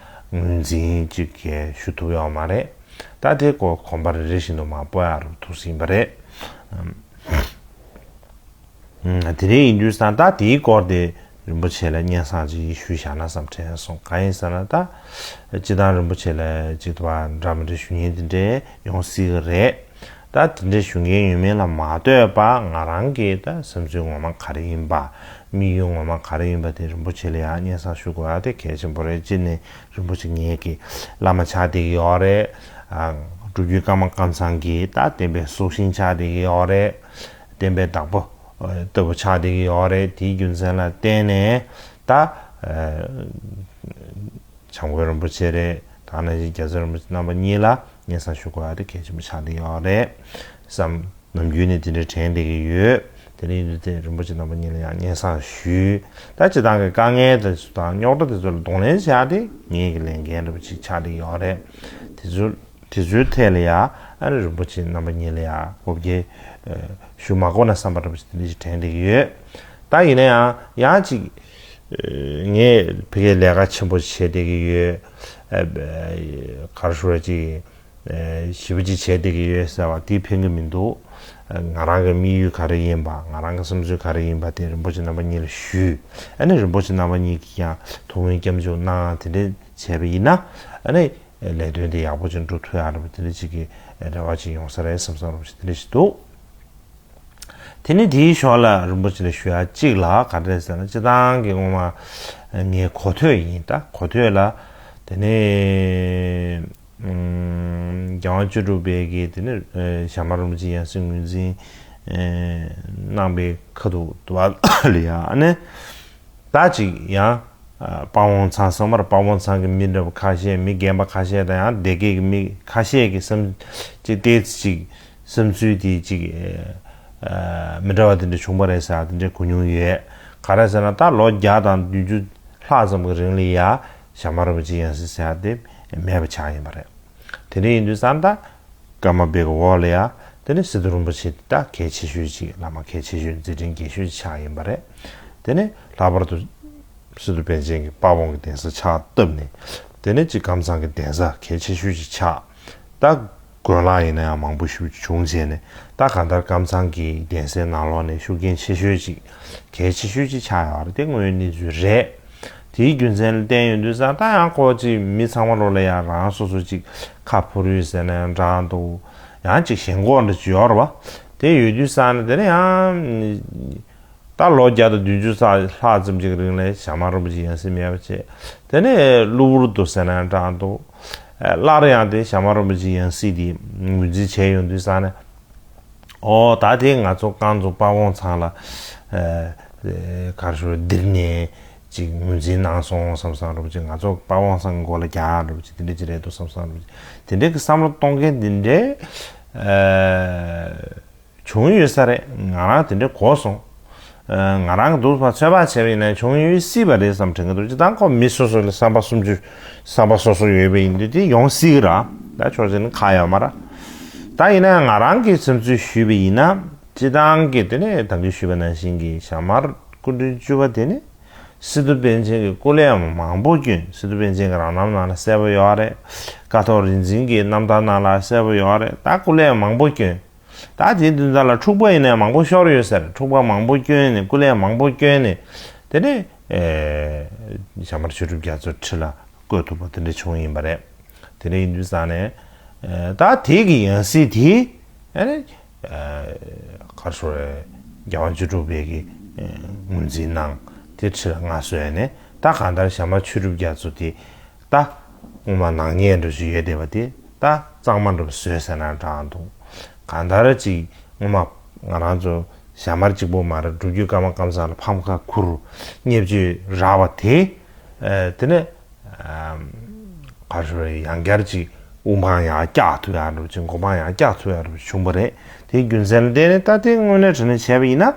ངོས་འཛིན་ཅིག་གས་ཞུ་ཐུབ་ཡོད་མ་རེད། ད་དེ་སྐོར་གོམ་པ་རེ་རེ་བཞིན་དུ་མར་སྤོ་ཡག་རུ་ཐུག་ཟིན་པ་རེད། དེ་རིང་ཡིན་དུས་ཙང་ད་དེའི་སྐོར་དེ་རིན་པོ་ཆེ་ལ་སྙན་སེང་ཅིག་ཞུས་བཞག་ན་བསམ་དྲན་སོང་། གང་ཡིན་ཟེར་ན་ད་སྤྱིར་བཏང་རིན་པོ་ཆེ་ལ་ཅིག་ད་འདྲ་མི་འདྲ་ཞུ་མཁན་དེ་འདྲས་ཡོང་སྲིད་ཀྱི་རེད། ད་དེ་འདྲའི་ཞུ་མཁན་ཡོད་མེད་ལ་མ་ལྟོས་པར་ང་རང་གི་ད་བསམ་ཚུལ་ངོ་མ་ག་རེ་ཡིན་པ། དམིགས་ཡུལ་ངོ་མ་ག་རེ་ཡིན་པ་དེ་རིན་པོ་ཆེ་ལ་ཡང་སྙན་སེང་ཞུ་དགོས་ཡ་དེ་གལ་ཆེན་པོ་རེད། གཅིག་ནས་རིན་པོ་ཆེ་ངེད་ཀྱི་བླ་མ་ཆགས་བསྡད་ཀྱི་ཡོད་རེད། ཨ། སྒྲུབ་བརྒྱུད་ཀརྨ་ཀཾ་ཚང་གི་ད་བསྟན་པའི་སྲོག་ཤིང་ཆགས་བསྡད་ཀྱི་ཡོད་རེད། བསྟན་པའི་བདག་པོ་ལྟ་བུ་ཆགས་བསྡད་ཀྱི་ཡོད་རེད། དེའི་རྒྱུ་མཚན་ལ་བརྟེན་ནས་ད་ཨ། བྱམས་མགོན་རིན་པོ་ཆེ་རེད། ད་ནང་བཞིན་རྒྱལ་སྲས་རིན་པོ་ཆེ་རྣམ་པ་གཉིས་ལ་སྙན་སེང་ཞུ་དགོས་ཡ་དེ་གལ་ཆེན་པོ་ཆགས་བསྡད་ཡོད་རེད་བསམ། ནམ་རྒྱུན་ནས་དེ་འདྲའི་དྲན་བསྡད་ཀྱི་ཡོད། དེ་འདྲ་ཡིན་དུས་དེ་རིན་པོ་ཆེ་རྣམ་པ་གཉིས་ལ་ཡང་སྙན་སེང་ཞུས། ད་སྤྱིར་བཏང་གི་དཀའ་ངལ་དེ་ཚོ་དང་རྙོག་དྲ་དེ་ཚོ་ལ་གདོང་ལེན་བྱ་ཡ་དེ་ངེད་ཀྱི་ལས་འགན་འདྲ་པོ་ཅིག་ཆགས་བསྡད་ཀྱི་ཡོད་རེད། དེ་ཚོ་དེ་ཚོའི་ཐད་ལ་ཡང་ཨ་ནི་རིན་པོ་ཆེ་རྣམ་པ་གཉིས་ལ་ཡང་གོ་བརྡ་ཞུ་མ་དགོས་ན་བསམ་པ་འདྲ་པོ་ཅིག་དེ་འདྲ་ཞིག་དྲན་བསྡད་ཀྱི་ཡོད། ད་ཡིན་ན་ཡང་ཡང་ཅིག་ངས་ཕ་གིར་ལས་ཀ་ཆེན་པོ་ཞིག་བྱས་བསྡད་ཀྱི་ཡོད། ག་རེ་ཞུ་བ་ཅིག་ཞེ་པོ་ཅིག་བྱས་བསྡད་ཀྱི་ཡོད་ཟེར་བ་དེ་ཕན་གྱི་མི་འདུག་ང་རང་གི་དམིགས་ཡུལ་ག་རེ་ཡིན་པ། ང་རང་གི་བསམ་ཚུལ་ག་རེ་ཡིན་པ་དེ་རིན་པོ་ཆེ་རྣམ་པ་གཉིས་ལ་ཞུས། ཨ་ནི་རིན་པོ་ཆེ་རྣམ་པ་གཉིས་ཀྱིས་ཀྱང་ཐུགས་སྨོན་སྐྱབས་འཇུག་གནང་། དེ་འདྲས་བྱས་པ་ཡིན་ན་ཨ་ནི་ལས་དོན་དེ་ཡག་པོ་ཅིག་འགྲོ་ཐུབ་ཡག་འདྲ་པོ་དེ་འདྲ་ཅིག་གི་རེ་བ་ཅིག་ཡོང་ས་རེད་བསམ་བསམ་འདྲ་པོ་ཅིག་དེ་འདྲ་ཞིག་འདུག་དེ་ནས་དེའི་ཞོར་ལ་རིན་པོ་ཆེ་ལ་ཞུ་ཡ་གཅིག་ལ་ག་རེ་ཟེར་ན། སྤྱིར་བཏང་གི་སྔོན་མ་ངའི་གོ་ཐོས་ཡིན། ད་གོ་ཐོས་ལ་དེ་ནས་ཨམ། རྒྱལ་དབང་བཅུ་དྲུག་པའི་གི་དེ་ནས་ཨ། ཞྭ་དམར་རིན་པོ་ཆེ་ཡང་སྲིད་ངོས་འཛིན་ཨ། གནང་པའི་ཁ་ཐུག་ཏུ་བ་ལ་ཡ་ཨ་ནི་ད་ཅིག་ཡང་ཨ། དཔའ་བོ་ཚང་སོང་མར། དཔའ་བོ་ཚང་གི་མི་འདྲ་བོ་ཁ་ཤས། མི་རྒན་པ་ཁ་ཤས་དང་ཡང་སྡེ་དགེ་གི་མི་ཁ་ཤས་ཀྱི་བསམ་ཅིག་ཏོག་ཙམ་ཅིག་བསམ་ཚུལ་དེ་ཅིག་ཨ། མི་འདྲ་བ་དེ་འདྲ་བྱུང་བ་རེད་ཟེར་དེ་འདྲ་གོ་མྱོང་ཡོད། ག་རེ་ཟེར་ན་ད་ལོ་བརྒྱ་དང་བདུན་ཅུ་ལྷག་ཙམ་གྱི་རིང་ལ་ཡ་ཞྭ་དམར་རིན་པོ་ཆེ་ཡང་སྲིད་ཟེར་ཡ་དེ་མེད་པ་ཆགས་ཡིན་པ་རེད། དེ་འདྲ་ཡིན་དུས་ཙང་ད་ཀརྨ་པའི་གི་འོག་ལ་ཡ་དེ་ནས་སི་ཏུ་རིན་པོ་ཆེ་ད་གལ་ཆེ་ཤོས་ཅིག་བླ་མ་གལ་ཆེ་ཤོས་མཛད་འཕྲིན་རྒྱས་ཤོས་ཅིག་ཆགས་ཡིན་པ་རེད། དེ་ནས་ལྷག་པར་དུ་སི་ཏུ་པཎ་ཆེན་གྱི་དཔའ་དབང་གི་གདན་ས་ཕྱག་བཏབ་ནས་དེ་ནས་ཅིག་ཀཾ་ཚང་གི་གདན་ས་གལ་ཆེ་ཤོས་ཅིག་ཆགས། ད་དགོན་ལག་ཡིན་ན་ཡང་མང་པོ་ཞིག་བྱུང་བྱས་ནས་ད་གང་ལྟར་ཀཾ་ཚང་གི་གདན་སའི་ནང་ལོགས་ནས་ཤུགས་རྐྱེན་ཆེ་ཤོས་ཅིག་གལ་ཆེ་ཤོས་ཅིག་ཆགས་ཡོད་རེད། དེ་དངོས་ཡོད་གནས་ཚུལ་རེད། དེའི་རྒྱུ་མཚན་ལ་བརྟེན་ཡོང་དུས་ཙང་ད་ཡང་ཁོ་ཅིག་མི་ཚང་མ་ལོག་ལ་ཡང་རང་སོ་སོ་ཅིག་ཁ་ཕོ་རུས་ཟེར་ན་ཡང་འདྲ་འདུག་ཡང་ཅིག་ཞེན་ཁོག་འདྲ་ཅིག་ཡོད་རེད་བ། དེ་ཡོད་དུས་ཙང་ནས་དེ་ནས་ཡང་ད་ལོ་བརྒྱ་དང་བདུན་ཅུ་ཙམ་ལྷག་ཙམ་ཅིག་རིང་ལ་ཞྭ་དམར་རིན་པོ་ཆེ་ཡང་སྲིད་མེད་པ་བྱས། དེ་ནས་གློ་བུར་དུ་ཟེར་ན་ཡང་འདྲ་འདུག་སླར་ཡང་དེ་ཞྭ་དམར་རིན་པོ་ཆེ་ཡང་སྲིད་དེ་ངོས་འཛིན་བྱས་ཡོང་དུས་ཙང་ནས། ཨོ་ད་དེ་ང་ཚོ་རྐང་ཚོ་དཔའ་བོ་ཚང་ལ་ཨ། ག་རེ་ཞུ་འདིར་ནས་ཅིག་ངོས་འཛིན་གནང་སོང་བསམ་བསམ་འདྲ་པོ་ཅིག་ང་ཚོ་དཔའ་བོ་ཚང་གི་མགོ་ལ་རྒྱག་འདྲ་པོ་ཅིག་དེ་འདྲ་ཅིག་རེད་འདུག་བསམ་བསམ་འདྲ་པོ་ཅིག་དེ་འདྲའི་གི་བསམ་བློ་གཏོང་མཁན་འདི་འདྲའི་ཨ། བྱུང་ཡོད་ས་རེད། ང་རང་དེ་འདྲ་གོ་སོང་། ཨ། ང་རང་གི་འདུག་པ་ཚོད་དཔག་བྱས་པ་ཡིན་ན་བྱུང་ཡོད་སྲིད་པ་རེད་བསམ་དྲན་གྱི་འདུག་སྤྱིར་བཏང་ཁོ་མི་སོ་སོ་ལ་བསམ་པ་སུམ་ཅུ་བསམ་པ་སོ་སོ་ཡོད་པ་ཡིན་དུས་དེ་ཡོང་སྲིད་ཀྱི་ར། ད་ཕྱོགས་གཅིག་ནས་ཁག་ཡོད་མ་རེད། ད་ཡིན་ན་ཡང་ང་རང་གི་བསམ་ཚུལ་ཞུས་པ་ཡིན་ན་སྤྱིར་བཏང་གི་དེ་ནས་ད་གིན་ཞུས་པ་ནང་བཞིན་གྱི་ཞྭ་དམར་སྐུ་ཕྲེང་བཅུ་པ་དེ་ནི་སི་ཏུ་པཎ་ཆེན་གྱི་སྐུ་ལས་མང་པོ་བསྐྱོན། སི་ཏུ་པཎ་ཆེན་གྱི་རང་རྣམ་ནང་ལ་གསལ་པོ་ཡོད་རེད། ཀཿཐོག་རིག་འཛིན་གྱི་རྣམ་ཐར་ནང་ལ་གསལ་པོ་ཡོད་རེད། ད་སྐུ་ལས་མང་པོ་བསྐྱོན། ད་དེའི་མདུན་ཐང་ལ་འཁྲུག་པ་ཡིན་ནའི་མང་པོ་ཤོར་ཡོད་ཟེར། འཁྲུག་པ་མང་པོ་བསྐྱོན་ནས་སྐུ་ལས་མང་པོ་བསྐྱོན་ནས་དེ་ནས་ཨེ། ཞྭ་དམར་ཆོས་གྲུབ་རྒྱ་མཚོ་ཁྲི་ལ་བཀོད་ཐུབ་པ་དེ་འདྲ་བྱུང་ཡིན་པ་རེད། དེ་འདྲ་ཡིན་དུས་ཙང་ནས་ཨེ། ད་དེ་གི་ཡང་སྲིད་དེ་ཨེ་ནས་ཨེ། ག་རེ་ཞུ་རེད། རྒྱལ་དབང་བཅུ་དྲུག་པའི་གི་ཨེ། ངོས་འཛིན་གནང་། དེ་ཁྲི་ལ་མངའ་གསོལ་ནས་ད་གང་ལྟར་ཞྭ་དམར་ཆོས་གྲུབ་རྒྱ་མཚོ་དེ། ད་སྔོན་མ་ནག་ཉེས་འདྲ་ཞིག་ཡོད་བསྡད་པ་དེ་ད་གཙང་མ་འདྲ་བཟོས་ཟེར་ན་འདྲ་འདུག་གང་ལྟར་ཅིག་སྔོན་མ་ང་རང་ཚོ་ཞྭ་དམར་གཅིག་པོ་མ་རེད། སྒྲུབ་བརྒྱུད་ཀརྨ་ཀཾ་ཚང་ལ་ཕམ་ཁ་ཁུར་བརྙས་བཅོས་རག་པ་དེ། ཨ། དེ་ནས་ཨ། ག་རེ་ཞུ་རེད། ཡང་བསྐྱར་ཅིག་དབུ་འཕང་ཡང་བཀྱག་ཐུབ་ཡག་འདྲ་ཅིག་མགོ་འཕང་ཡང་བཀྱག་ཐུབ་ཡག་འདྲ་བྱུང་བ་རེད། དེའི་རྒྱུ་མཚན་ལ་བརྟེན་ནས་ད་དེ་དངོས་གནས་དྲང་གནས་བྱས་པ་ཡིན་ན།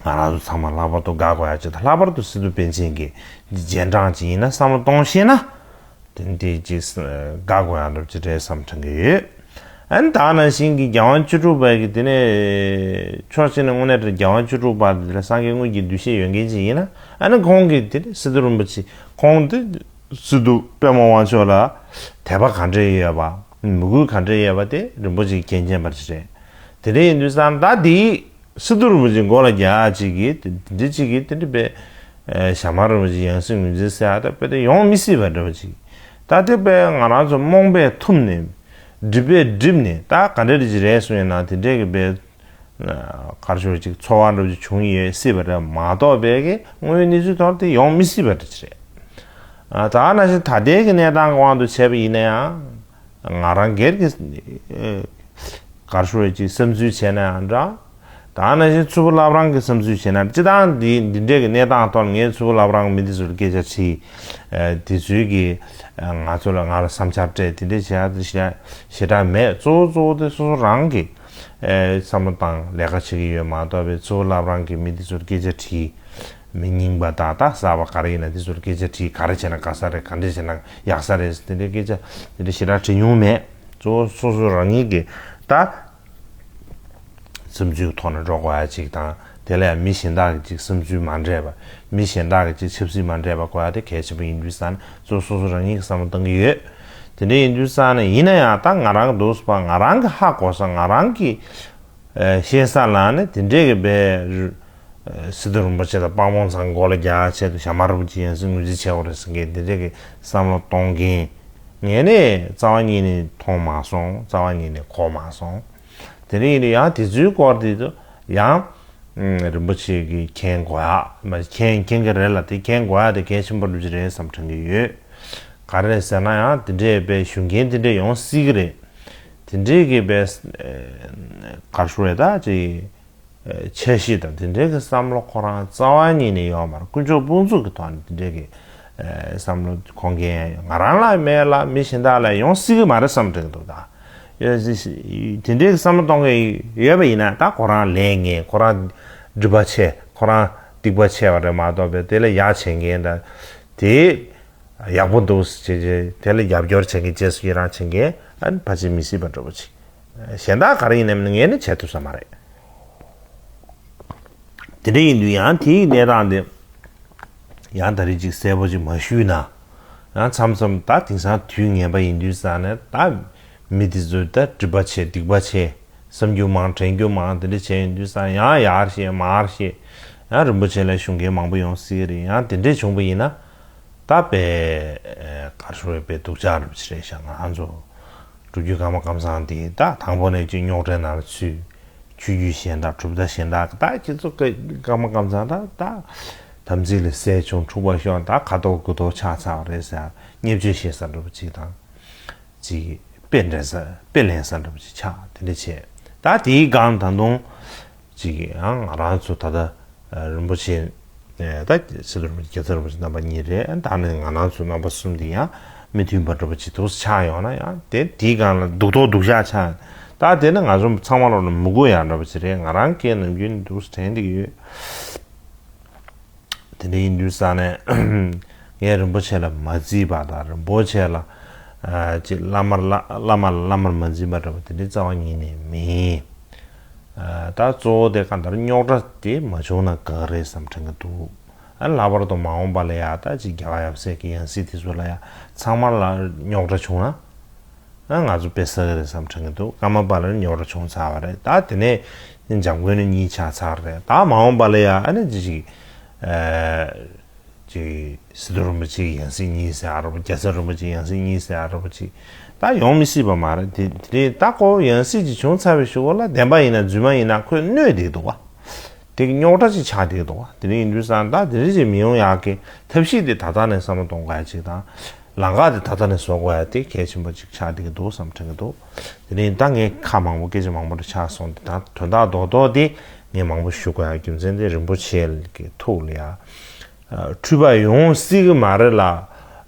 ང་རང་ཚོ་ཚང་མ་ལྷག་པར་དུ་དགའ་དགོས་ཡ་ཅིག་དང་། ལྷག་པར་དུ་སི་ཏུ་པཎ་ཆེན་གྱི་རྗེས་འབྲང་ཅིག་ཡིན་ན་བསམ་བློ་གཏོང་ཤེས་ན། དེ་འདི་ཅིག་དགའ་དགོས་ཡ་འདྲ་ཅིག་རེད་བསམ་དྲན་གྱི་ཡོད། ཨ་ནི་ད་ནང་བཞིན་གྱི་རྒྱལ་དབང་བཅུ་དྲུག་པ་གི་དེ་ནས་ཕྱོགས་གཅིག་ནས་དངོས་གནས་དྲང་རྒྱལ་དབང་བཅུ་དྲུག་པ་དེ་ལ་སངས་རྒྱས་དངོས་ཀྱི་འདུ་ཤེས་ཡོད་མཁན་ཅིག་ཡིན་ན། ཨ་ནི་ཁོང་གིས་དེ་ནས་སི་ཏུ་རིན་པོ་ཆེ་ཁོང་དེ་སི་ཏུ་པདྨ་དབང་ཕྱུག་ལ་དད་པ་ག་འདྲས་ཡོད་པ། མོས་གུས་ག་འདྲས་ཡོད་པ་དེ་རིན་པོ་ཆེ་མཁྱེན་མཁྱེན་པ་ཅིག་རེད། དེ་འདྲ་ཡིན་དུས་ཙང་ད་དེའི་སི་ཏུ་རིན་པོ་ཆེ་མགོ་ལ་རྒྱག་ཅིག་གིས་དེ་འདྲ་ཅིག་གིས་དེ་འདྲ་པའི་ཨེ། ཞྭ་དམར་རིན་པོ་ཆེ་ཡང་སྲིད་ངོས་འཛིན་ཟེར་ཡ་ད་དཔེ་དེ་ཡོང་མི་སྲིད་པ་འདྲ་བ་ཅིག་ད་དེ་དཔེ་ང་རང་ཚོ་རྨོངས་པས་ཐུམ་ནས་ སྒྲིབ་པས་བསྒྲིབས་ནས་ད་ག་འདྲ་རེ་ཅིག་རེད་གསུངས་ཡོད་ན་དེ་འདྲས་ཀྱི་པའི་གར་ཤོར་ཅིག་ཚོར་བ་འདྲ་ཅིག་བྱུང་ཡོད་སྲིད་པ་རེད་མ་གཏོགས་པའི་གི་དངོས་ཡོད་གནས་ཚུལ་ཐོག་དེ་ཡོང་མི་སྲིད་པ་འདྲ་ཅིག་རེད། ད་ནང་བཞིན་ད་ལྟའི་གི་གནས་སྟངས་དབང་དུ་བྱས་པ་ཡིན་ན་ཡང་ང་རང་སྒེར་གྱི་གར་ཤོར་ཅིག་བསམ་ཚུལ་བྱས་ན་ཡང་འདྲ། ད་ནང་བཞིན་མཚུར་ཕུ་བླ་བྲང་གི་བསམ་ཚུལ་བྱས་ན་སྤྱི་བཏང་འདི་འདི་འདྲས་ཀྱི་གནས་སྟངས་ཐོག་ངས་མཚུར་ཕུ་བླ་བྲང་མི་འདི་ཚོར་སྐད་ཆ་དྲིས། དེ་ཚོའི་གི་ང་ཚོ་ལ་ང་ལ་བསམ་འཆར་སྤྲད་དེ་འདྲས་བྱས་ཡ་དེ་ཞེ་དྲག་མེད། གཙོ་བོ་གཙོ་བོ་དེ་སོ་སོ་རང་གི་བསམ་བློ་བཏང་ལས་ཀ་བྱེད་ཀྱི་ཡོད་མ་གཏོགས་པའི་མཚུར་ཕུ་བླ་བྲང་གི་མི་འདི་ཚོར་སྐད་ཆ་དྲིས། མི་རྙིང་པ་དང་ད་གསར་པ་ག་རེ་ཡིན་ན་འདི་ཚོར་སྐད་ཆ་དྲིས། ག་རེ་བྱས་ན་དགའ་ས་རེད། ག་འདྲས་བྱས་ན་ཡག་ས་རེད། དེ་འདྲའི་སྐད་ཆ་དེ་འདྲ་ཞེ་དྲག་དྲིས་མྱོང་མེད། གཙོ་བོ་སོ་སོ་རང་ཉིད་ཀྱི་ད་བསམ་ཚུལ་ཐོག་ནས་འགྲོ་དགོས་ཡ་ཅིག་དང་དེ་ལ་ཡང་མི་གཞན་དག་གི་ཅིག་བསམ་ཚུལ་མ་འདྲེས་པ། མི་གཞན་དག་གི་ཅིག་ཆབ་སྲིད་མ་འདྲེས་པ་དགོས་ཡ་དེ་གལ་ཆེན་པོ་ཡིན་དུས་ཙང་ནས་གཙོ་བོ་སོ་སོ་རང་ཉིད་ཀྱི་བསམ་བློ་གཏང་གི་ཡོད། དེ་འདྲ་ཡིན་དུས་ཙང་ནས་ཡིན་ན་ཡང་ད་ང་རང་གི་འདུག་སེ་ང་རང་གི་ཧ་གོ་ས་ང་རང་གི་ཤེས་ས་ལ་ནི་དེ་འདྲས་ཀྱི་པའི་སི་ཏུ་རིན་པོ་ཆེ་དང་དཔལ་མོ་ཚང་མགོ་ལ་རྒྱག་ཆེད་དུ་ཞྭ་དམར་རིན་པོ་ཆེ་ཡང་སྲིད་ངོས་འཛིན་བྱེད་དགོས་རེད་ཟེར་མཁན་དེ་འདྲས་ཀྱི་བསམ་བློ་གཏོང་མཁན་ངས་ནི་རྩ་བ་ཉིད་ནས་མཐོང་མ་སོང་། རྩ་བ་ཉིད་ནས་གོ་མ་སོང་། དེ་འདྲ་ཡིན་དུས་ཡང་དེ་ཚོའི་སྐོར་དེ་ཚོ་ཡང་རིན་པོ་ཆེ་གིས་མཁྱེན་དགོས་ཡ་མ་མཁྱེན་མཁྱེན་གྱི་རེད་ལ། དེ་མཁྱེན་དགོས་ཡ་དེ་གལ་ཆེན་པོ་འདྲ་ཅིག་རེད་བསམ་དྲན་གྱི་ཡོད། ག་རེ་རེད་ཟེར་ན་ཡང་དེ་འདྲས་པའི་ཞུ་མཁན་དེ་འདྲས་ཡོང་སྲིད་ཀྱི་རེད། དེ་འདྲས་ཀྱི་པའི་གར་ཤོར་བའི་ད་ཅིག་འཆར་གཞི་དང་དེ་འདྲའི་གི་བསམ་བློ་ཁོ་རང་རྩ་བ་ཉིད་ནས་ཡོད་མ་རེད། དཀོན་མཆོག་དཔུང་འཛུགས་ཀྱི་ཐོག་ནས་དེ་འདྲའི་གི་བསམ་བློ་ཁོང་གིས་ང་རང་ལ་མེད་ལ་མི་གཞན་དག་ལ་ཡོང་སྲིད་ཀྱི་མ་རེད་བསམ་དྲན་གྱི་འདུག་ད་དེ་འདྲའི་གི་བསམ་བློ་གཏོང་མཁན་ཡོད་པ་ཡིན་ན་ད་ཁོ་རང་ལས་ངན། ཁོ་རང་སྒྲིབ་པ་ཆེ། ཁོ་རང་སྡིག་པ་ཆེ་བ་རེད་མ་གཏོགས་པའི་དེ་ལ་ཡག་བྱེད་མཁན་དང་དེ་ཡག་པོ་འདུག་ཟེར་བྱས་བྱས་དེ་ལ་རྒྱབ་སྐྱོར་བྱེད་མཁན་རྗེས་སུ་ཡི་རང་བྱེད་མཁན་ཨ་ནི་ཕལ་ཆེར་མི་སྲིད་པ་འདྲ་པོ་ཅིག་གཞན་དག་ག་རེ་ཡིན་ནའི་ངས་ནི་བྱེད་ཐུབ་ས་མ་རེད། དེ་འདྲ་ཡིན་དུས་ཡང་དེའི་གནས་སྟངས་དེ་ཡང་ད་རེས་ཅིག་གསལ་པོ་ཅིག་མ་ཞུས་ན། ཡང་མཚམས་མཚམས་ད་དེང་སང་དུས་ངན་པ་ཡིན་དུས་ཙང་ནས་ད་མི་དེ་ཚོས་ད་སྒྲིབ་པ་ཆེ་སྡིག་པ་ཆེ་བསམ་རྒྱུ་མང་དྲན་རྒྱུ་མང་དེ་འདྲ་བྱས་ཡིན་དུས་ཙང་ཡང་ཡར་བཤད་མར་བཤད་ཡང་རིན་པོ་ཆེ་ལ་ཞུ་མཁན་མང་པོ་ཡོང་སྲིད་རེད། ཡང་དེ་འདྲས་བྱུང་པ་ཡིན་ན་ད་དཔེ་གར་ཤོར་བའི་དཔེ་སྡུག་ཅག་འདྲ་པོ་ཅིག་རེད་ཤག་ང་ཚོ་སྤྲུལ་རྒྱུ་ཀརྨ་ཀཾ་ཚང་དེ་ད་དང་པོ་ནས་ཅིག་རྙོག་དྲའི་ནང་ལ་ཚུད། ཆོས་བརྒྱུད་གཞན་དག་གྲུབ་མཐའ་གཞན་དག་གི་ད་ཁྱེད་ཚོ་ཀརྨ་ཀཾ་ཚང་ད་ད་དམ་ཚིག་ལ་ཟས་བྱུང་འཁྲུག་པ་ཤོར། ད་ཁ་དོག་དགུ་དོག་ཆགས་ཚར་བ་རེད་ཟེར་བརྙས་བཅོས་བྱེད་ས་འདྲ་པོ་ཅིག་དང་། ཅིག་དཔེ་འདྲེན་ས་དཔེ་ལེན་ས་འདྲ་པོ་ཅིག་ཆགས་དེ་འདྲ་བྱས། ད་དེའི་སྒང་ད་དུང་ཅིག་ཡང་ང་རང་ཚོ་ད་ལྟ་རིན་པོ་ཆེ་ད་སི་ཏུ་རིན་པོ་ཆེ་རྒྱལ་ཚབ་རིན་པོ་ཆེ་རྣམ་པ་གཉིས་རེད། ད་ནི་ང་རང་ཚོ་རྣམ་པ་གསུམ་དེ་ཡང་མི་མཐུན་པ་འདྲ་པོ་ཅིག་འདུག་ཆགས་ཡོང་ན་ཡང་དེ་དེའི་སྒང་ལ་སྡུག་ཐོག་སྡུག་ཤག་ཆགས། ད་དེ་ནི་ང་ཚོ་ཚང་མ་ལོག་ནས་མི་དགོས་ཡག་འདྲ་པོ་ཅིག་རེད། ང་རང་སྐད་ནམ་རྒྱུན་འདུག་དྲན་བསྡད་ཀྱི་ཡོད། དེ་འདྲ་ཡིན་དུས་ཙང་ནས་ངས་རིན་པོ་ཆེ་ལ་མ་བརྩིས་པ་དང་རིན་པོ་ཆེ་ལ་ཅིག་བླ་མར་བླ་བླ་མ་ལ་བླ་མར་མ་འཛིན་པ་འདྲ་པོ་དེ་འདྲའི་རྩ་བ་ཉིད་ནས་མིན། ད་གཙོ་བོ་དེ་གང་ལྟར་རྙོག་དྲ་དེ་མ་བྱུང་ན་དགའ་རེད་བསམ་དྲན་གྱི་འདུག་ཨ་ལྷག་པར་དུ་མ་འོངས་པ་ལ་ཡ་ད་ཅིག་རྒྱལ་བ་ཡབ་སྲས་ཀྱི་ཡང་སྲིད་དེ་ཚོ་ལ་ཡ་ཚང་མ་ལ་རྙོག་དྲ་བྱུང་ན། ང་ཚོ་དཔེ་བསགས་ཀྱི་རེད་བསམ་དྲན་གྱི་འདུག་ཀརྨ་པ་ལ་རྙོག་དྲ་བྱུང་ཚར་བ་རེད། ད་དེ་ནས་འཇམ་མགོན་ནི་གཉིས་ཆགས་ཚར་རེད། ད་མ་འོངས་པ་ལ་ཡ་ཨ་ནི་ཅི་ཞིག་ཅིག་སི་ཏུ་རིན་པོ་ཆེའི་ཡང་སྲིད་གཉིས་ཟེར་ཨ་རོ་རྒྱལ་ཚབ་རིན་པོ་ཆེའི་ཡང་སྲིད་གཉིས་ཟེར་ཨ་རོ་ཅིག་ད་ཡོང་མི་སྲིད་པ་མ་རེད། དེ་དེ་རེད། ད་ཁོ་ཡང་སྲིད་ཅིག་བྱུང་ཚར་བའི་གཞུག་གུ་ལ་བདེན་པ་ཡིན་ན་རྫུན་མ་ཡིན་ན་ཁོས་གནོད་བསྡད་འདུག་བ། དེ་གི་རྙོག་དྲ་ཅིག་ཆགས་བསྡད་འདུག་བ། དེ་འདྲ་ཡིན་དུས་ཙང་ད་དེ་འདྲ་ཅིག་མི་ཡོང་ཡག་གི་ཐབས་ཤེས་དེ་ད་ལྟ་ནས་བསམ་བློ་གཏོང་དགོས་ཡ་ཅིག་དང་། ལམ་ཁ་དེ་ད་ལྟ་ནས་བཟོ་དགོས་ཡ་དེ་གལ་ཆེན་པོ་ཅིག་ཆགས་བསྡད་ཀྱི་འདུག་བསམ་དྲན་གྱི་འདུག་དེ་ནས་ད་ངས་ཁ་མང་པོ་སྐད་ཆ་མང་པོ་རེ་ཆགས་སོང་། དེ་ད་དོན་དག་རྡོག་རྡོག་དེ་ངས་མང་པོ་ཞུ་དགོས་ཡ་རྒྱུ་མཚན་དེ་རིན་པོ་ཆེ་གི་ཐུགས་ལ་ཡ་འཁྲུལ་པ་ཡོང་སྲིད་ཀྱི་མ་རེད་ལ།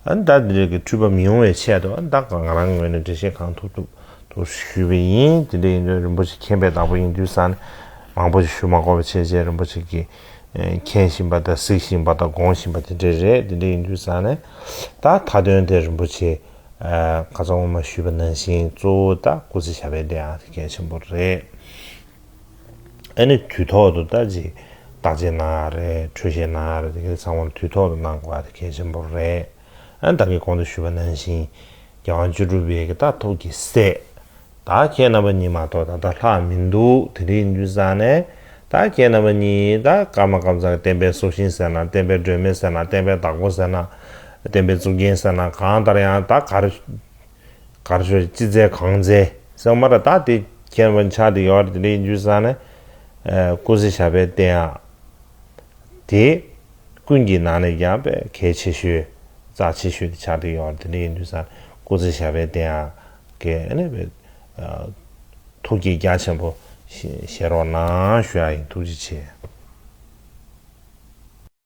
ཨ་ནི་ད་འདི་འདྲ་གི་འཁྲུལ་པ་མི་ཡོང་བའི་ཆེད་དུ་ཨ་ནི་ད་ང་རང་ངོས་ནས་འགྲེལ་བཤད་གང་ཐུབ་ཐུབ་དུ་ཞུས་པ་ཡིན། དེ་འདྲ་ཡིན་དུས་རིན་པོ་ཆེ་མཁྱེན་པའི་བདག་པོ་ཡིན་དུས་ཙང་ནས་མང་པོ་ཞིག་ཞུ་མ་དགོས་པ་བྱས་བྱས་རིན་པོ་ཆེ་གིས་མཁྱེན་བཞིན་པ་དང་གཟིགས་བཞིན་པ་དང་དགོངས་བཞིན་པ་དེ་འདྲ་རེད། དེ་འདྲ་ཡིན་དུས་ཙང་ནས་ད་མཐའ་དོན་དེ་རིན་པོ་ཆེ་ཁ་སང་སྔོན་མ་ཞུས་པ་ནང་བཞིན་གཙོ་བོ་ད་སྐུ་ཚེ་ཞབས་པད་བརྟན་ཡག་དེ་གལ་ཆེན་པོ་རེད། ཨ་ནི་དུས་ཐོག་ཏུ་ད་ཅིག་བརྟག་དཔྱད་གནང་ཡ་རེད། འཕྲོད་བཞེས་གནང་ཡ་རེད། དེ་གའི་ཚང་མ་ལ་དུས་ཐོག་ཏུ་གནང་དགོས་ཡ་དེ་གལ་ཆེན་པོ་རེད། ཨ་ནི་ད་གིན་གོང་དུ་ཞུས་པ་ནང་བཞིན་རྒྱལ་དབང་བཅུ་དྲུག་པའི་གི་ད་ཐུགས་ཀྱི་སྲས་ད་ཁྱེད་རྣམ་པ་གཉིས་མ་གཏོགས་ད་ལྟ་ལྷག་མི་འདུག་དེ་འདྲ་ཡིན་དུས་ཙང་ནས་ད་ཁྱེད་རྣམ་པ་གཉིས་ད་ཀརྨ་ཀཾ་ཚང་གི་བསྟན་པའི་སྲོག་ཤིང་ཟེར་ན་བསྟན་པའི་སྒྲོན་མེ་ཟེར་ན་བསྟན་པའི་བདག་པོ་ཟེར་ན་བསྟན་པའི་གཙུག་རྒྱན་ཟེར་ན་གང་ལྟར་ཡང་ད་ག་རེ། ག་ གར་ཤོར་ཅི་མཛད་གང་མཛད་ཟེར་མ་ར་ད་དེ་མཁྱེན་པ་ཆགས་བསྡད་ཡོད་རེད། དེ་འདྲ་ཡིན་དུས་ཙང་ནས་སྐུ་ཚེ་ཞབས་པད་བརྟན་ཡག་དེ་ཀུན་གྱི་ནང་ནས་ཀྱང་དཔེ་གལ་ཆེ་ཤོས་རྩ་ཆེ་ཤོས་དེ་ཆགས་བསྡད་ཡོད་རེད། དེ་འདྲ་ཡིན་དུས་ཙང་སྐུ་ཚེ་ཞབས་པད་བརྟན་ཡག་གི་ཨ་ནི་དཔེ་ཐུགས་རྗེ་རྒྱ་ཆེན་པོ་བཞེས་རོགས་གནང་ཞུ་ཡག་ཡིན། ཐུགས་རྗེ་ཆེ།